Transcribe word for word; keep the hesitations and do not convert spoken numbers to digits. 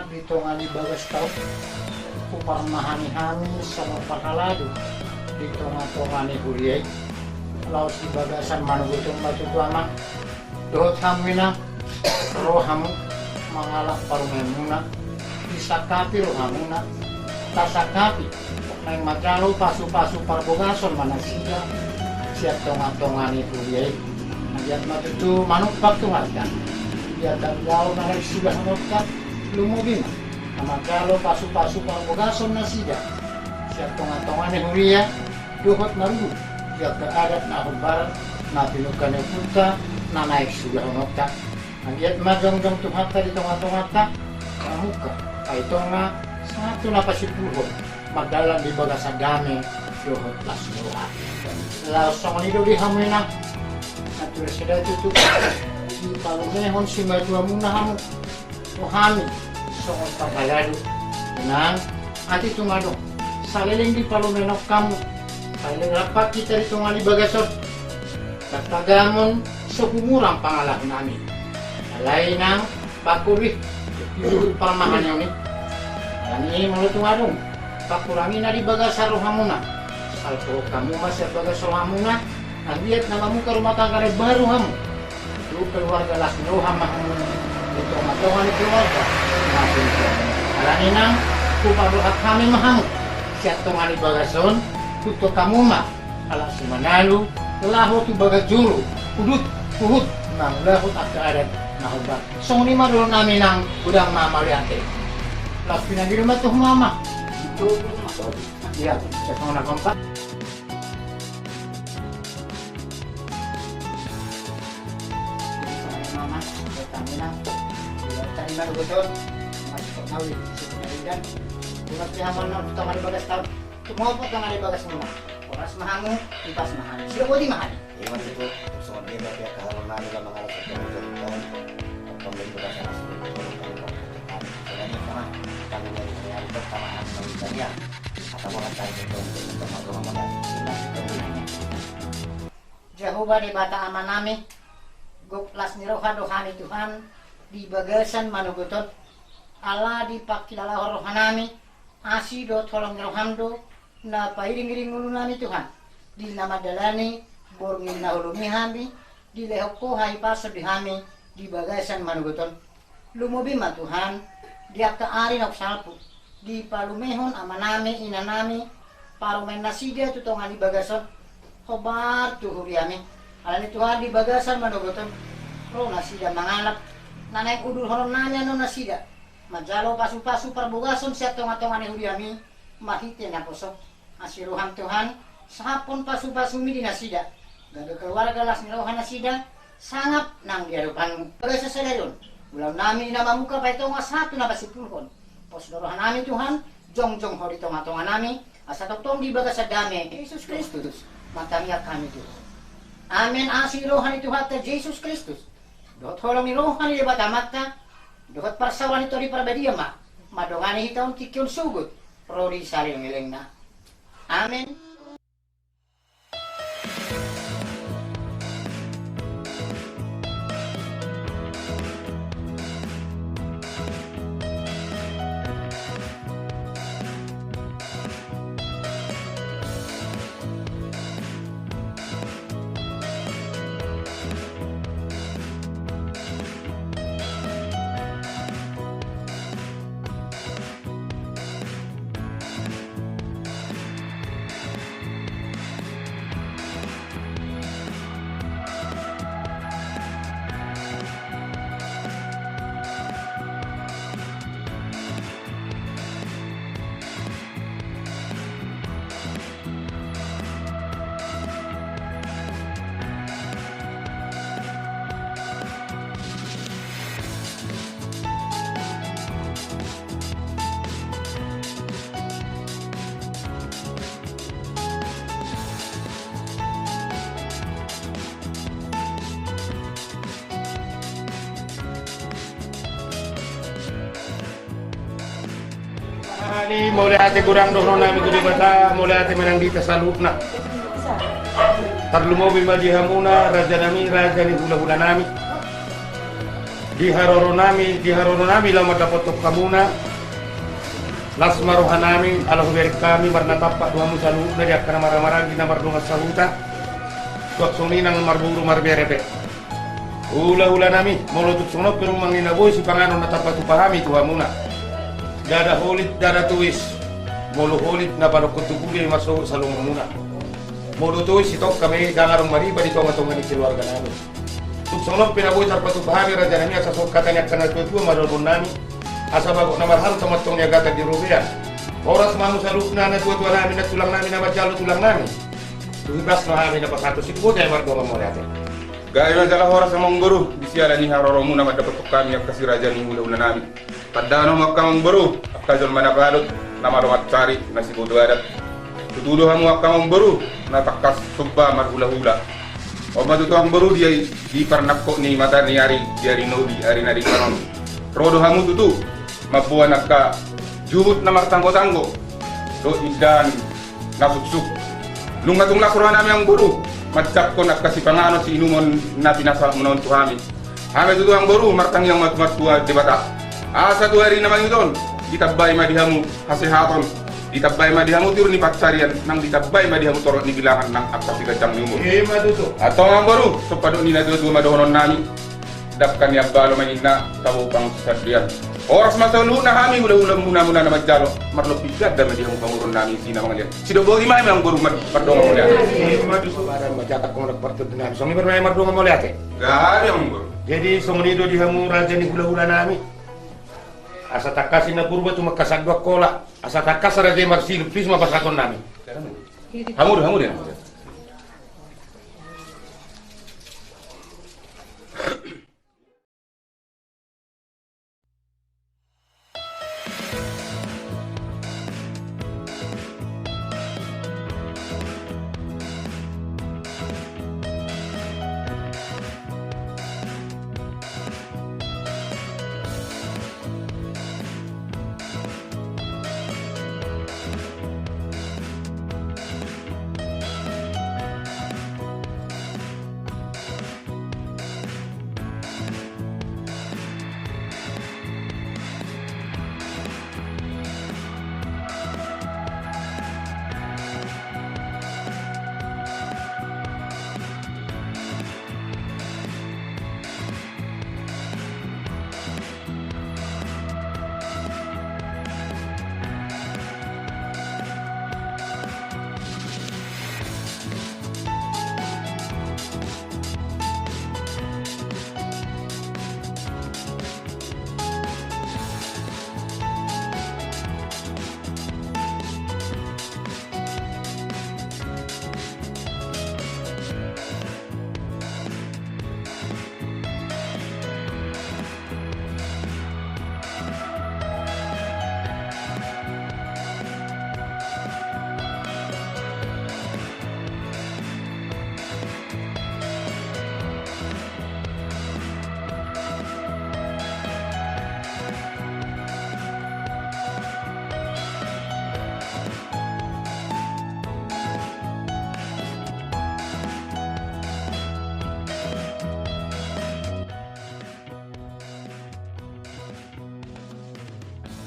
Di tonga ni bagas taon, huparmahani hami songon parhalado di tonga-tonga ni huria i, laos di bagasan manogot on ma tutu, Amang, dohot hamu, Inang, ro hamu mangalap parumaenmuna, disangkapi rohamuna, tasangkapi, naeng manjalo pasu-pasu parbogason ma nasida sian tonga-tonga ni huria i. Anggiat ma tutu manumpak Tuhanta di angka ulaon na naeng siulahononta, lumobi ma na manjalo pasu-pasu parbogason nasida sian tonga-tonga ni huria, dohot marudut di angka adat na hombar na pinungka ni ompunta na naeng siulahononta. Anggiat ma jongjong Tuhanta di tonga-tonganta, mamungka, paitonga, sahat tu na pasipuhon, mardalan di bagasan dame dohot las ni roha. Laos songon i do di hamu, Inang, na tutu sada tutu, dipalumehon simatuamuna hamu tu hami songon parhalado. Inang, atik tung adong saleleng dipalumehon hamu, saleleng rap hita di tonga ni bagas on, tagamon so humurang pangalaho nami. Alai, Inang, pangkuruhi di huhut parmahanion i. Alani i molo tung adong pangkurangi na di bagasan rohamuna, salpuhon hamu ma sian bagas rohamuna, anggiat na mamungka rumah tangga na imbaru hamu, tu keluarga las ni roha ma hamu di tonga-tonga ni keluarga na pinungka. Alani, Inang, hupaborhat hami ma hamu sian tonga ni bagas on, huhut hamu ma halak simanalu laho tu bagas joro, huhut, huhut mangulahon angka adat na hombar. Songon i ma dohonon nami, Inang, godang ma mauliate. Laos pinangido ma tu hamu, Amang. Ia, songon na kompak. Songon i ma, Amang, dohonon nami, Inang. Ia, tadi ma dohonon, masuk ke Nawi, masuk ke Nawi dan buat si Haman, Inang, tonga ni bagas taon. Tumompa tonga ni bagasmuna. Horas ma hamu, tipas ma hami. Sidok boti ma hami. Ima tutu, songon dia berarti angka haroan nami na mangalap satu tahun. Tong dari berasa asli, tong dari berasa asli. Songon i ma, kami dari hari-hari pertama hami mengitania. Atau orang kaya itu untuk maklum mengenai. Jahowa Debata Amanami, gok las ni roha do hami Tuhan, di bagasan manogot on, ala dipangkilalahon rohanami, asi dohot holong ni roham do na pairing-iring ngolunami Tuhan, di na mandalani borngin na holom i hami, dilehon Ho hahipason di hami di bagasan manogot on. Lumobi ma Tuhan, di angka ari naung salpu, dipalumehon amanami, inanami, parumaen nasida tu tonga ni bagas on, hombar tu huriami. Alani Tuhan, di bagasan manogot on, ro nasida mangalap, na naeng udurhononnami annon nasida, manjalo pasu-pasu parbogason sian tonga-tonga ni huriami, marhite naposo. Asi roham Tuhan, sahaphon pasu-pasumi di nasida, gabe keluarga las ni roha nasida, sangap nang di adopanmu. Bagasan sadari on, ulaonnami na mamungka paitonga sahat tu na pasipulhon. Pos do rohanami Tuhan, jongjong Ho di tonga-tonganami, asa tongtong di bagasan dame Jesus Kristus, martangiang hami Tuhan. Amen. Asi roha ni Tuhanta Jesus Kristus, dohot holong ni roha ni Debata Amanta, dohot parsaoran ni Tondi Parbadia ma mandongani hita on tingki on sogot ro di saleleng-lelengna. Amen. Mauliate godang dohononnami tu Debata, mauliate ma nang di hita saluhutna. Tarlumobi ma di hamuna rajanami, raja ni hula-hulanami. Di haroro nami, di haroro nami laho mandapothon hamuna. Las ma roha nami, ala hubereng hami marnatampak do hamu saluhutna di angka na marhahamaranggi na mardongan sahuta. Suang songon i nang marboru marbere pe. Hulahula nami, molo tung songon on pe rumang ni na boi sipanganon na tapatupa hami tu hamuna. Ndada holit, ndada tois. Molo holit na padokkon tu pudi ma sogot salonganmuna. Molo tois sitongka ma i, ndang adong mariba di tongatonga ni keluarga nami. Tung songon on pe na boi tarpatupa hami raja nami, asa songon hata ni angka na tuatua ma dohonon nami. Asa bagot na marharu tama tong ni agatan di robean. Horas ma hamu saluhutna na tuatua nami, nantulang nami, na manjalo tulang nami. Tuhi bas ma hami na pasahathon siboto, ai mardongan mauliate. Gabe ma jala horas amangboru, di siala ni haroromuna mandapothon hami angka si raja ni hulahula nami. Tanda hamu angka amangboru, angka jolma na badut, na malo mansari, na siboto adat. Tutu do hamu angka amangboru, na tangkas somba marhulahula. On ma tutu amangboru di, di parnangkok ni mata ni ari, di ari nobi, ari na denggan on. Ro do hamu tutu, mamboan angka juhut na martanggotanggo. Dohot indahan na suksuk. Nunga tung las roha nami amangboru, manjangkon angka sipanganon siinumon na pinasahatmuna on tu hami. Hami tutu amangboru martangiang ma tu Debata. Asa tu ari na mangihut on, ditambai ma di hamu hasehaton, ditambai ma di hamu tiur ni pansarian, nang ditambai ma di hamu torop ni bilangan nang angka siganjang ni umur. Ima tutu. Antong amangboru, songon hata ni na tuatua ma dohonon nami. Dangka ni ambalo ma ninna, tabo pangunjunan. Horas ma saluhutna hami hulahula muna, muna na manjalo, marlobi ganda ma di hamu pamoruon nami si na mangalean. Sidok boti ma hami amangboru, mardongan mauliate. Ima tutu. Badan ma jatah konak partudu nami. Songon i ma mardongan mauliate. Gabe amangboru. Jadi songon i do di hamu raja ni hulahula nami. Asa tangkas i na Purba tumangkasan do Angkola. Asa tangkas raja i marsilup, pis ma pasahaton nami. Hamu do, hamu do.